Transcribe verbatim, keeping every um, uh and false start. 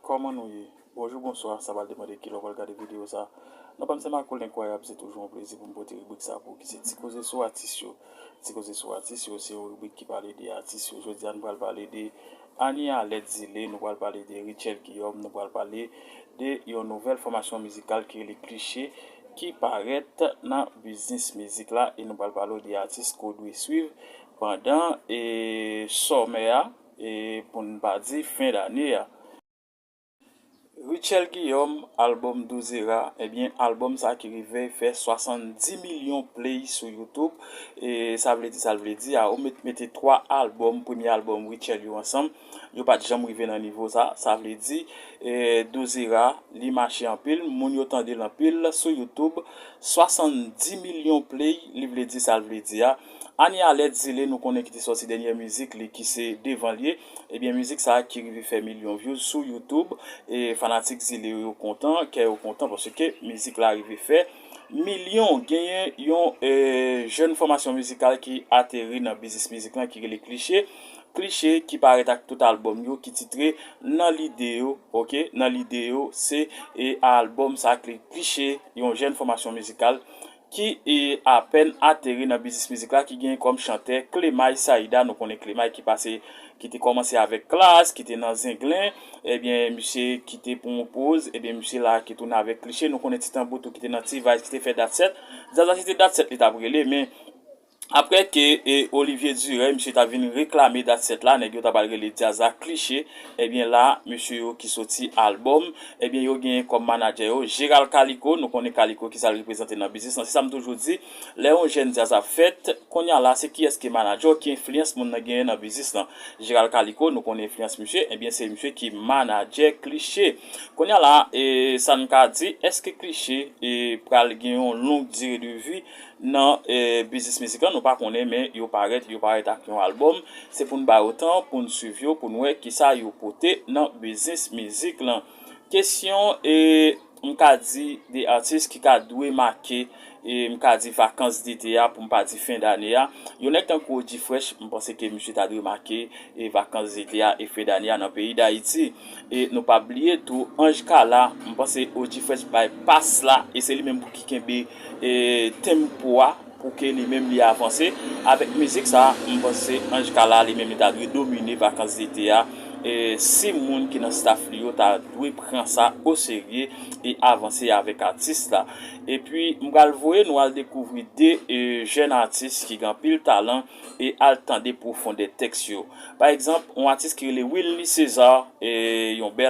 Kòman nou ye? Bonjou, bonswa, sa pral depann de kilè w pral gade videyo sa. Non pa m se Marco Lenkwayab, se toujou yon plezi pou m pote ribrik sa pou ou ki se Ti Koze sou Atis yo. Ti Koze sou Atis yo se yon ribrik ki pale de atis yo. Jodi a nou pral pale de Annie Alette Zile, nou pral pale de Richel Guillaume, nou pral pale de yon nouvèl fòmasyon mizikal ki rele Kliche ki parèt nan biznis mizik la e nou pral pale w de atis ke w dwe swiv pandan e sòmè a e pou n pa di fen dane a. Richel Guillaume, albòm Douzera, ebyen, albòm sa ki rive fè swasanndis milyon play sou YouTube. E sa vle di, sa l vle di a, ou met, mete twa albòm, premye albòm Richel yo ansanm, yo pa t janm rive nan nivo sa. Sa vle di, e, Douzera, li mache anpil, moun yo tande l anpil sou YouTube, swasanndis milyon play, li vle di sa l vle di a. Annie Alette Zile, nou konnen ki te sòti dènyè mizik li ki se Devan L Ye. Ebyen, mizik sa a ki rive fè milyon views sou YouTube. E fanatik Zile yo, yo kontan, kè yo kontan, paske mizik la rive fè milyon. Genyen yon, e, jèn fòmasyon mizikal ki ateri nan biznis mizik lan ki rele Kliche. Kliche ki parèt ak tout albòm yo ki titre Nan Lide Yo, oke? Nan Lide Yo, se, e, albòm sa a, Kliche, yon jèn fòmasyon mizikal ki, e, apèn ateri nan biznis mizik la, ki gen kòm chantè Clemay Saïda. Nou konnen Clemay ki pase, ki te kòmanse avèk Klass, ki te nan Zenglen. Ebyen, misye kite pou yon poz. Ebyen, misye la ki tounen avèk Kliche. Nou konnen Ti Tanbou tou ki te nan T-Vice, ki te fè Dat Sèt. Zaza se te Dat Sèt li t ap rele, men apre ke, e, Olivier Durey, misye ta vin reklame Dat Sèt la, nèg yo ta pral rele djaz la Kliche. Ebyen, la, mesye yo ki soti albòm, ebyen, yo genyen kòm manadjè yo Gérald Calico. Nou konnen Calico ki sa l reprezante nan biznis lan. Se sa m toujou di, lè yon jèn djaz ap fèt, kounye a la, se kiyès ki manadjè w, ki enfliyans moun nan genyen nan biznis lan. Gérald Calico, nou konnen enfliyans misye, ebyen, se misye ki manadjè Kliche. Kounye a la, e, sa n ka di, èske Kliche, e, pral gen yon long dire de vi nan, e, biznis mizik lan? Nou pa konnen, men yo parèt, yo parèt ak yon albòm. Se pou n ba yo tan, pou n swiv yo, pou n wè kisa yo pote nan biznis mizik lan. Kesyon, e, m ka di, de atis ki ka dwe make, e, m ka di, vakans dete a, pou m pa di fen dane a. Yon nèg tankou Oji Fresh, m panse ke misye ta dwe make, e, vakans dete a e fen dane a nan peyi Dayiti. E nou pa bliye tou, Ange Kala, m panse Oji Fresh bay pas la, e se li menm pou ki kenbe, e, tempo a, pou ke li menm li avanse. Avèk mizik sa, m panse Ange Kala, li menm li ta dwe domine vakans dete a. E si moun ki nan staff li yo ta dwe pran sa oserye e avanse avèk atis la. Epi, m pral voye nou al dekouvri de, e, jèn atis ki gen anpil talan e al tande pwofondè tèks yo. Pa egzanp, yon atis ki rele Willy César, e, yon bèl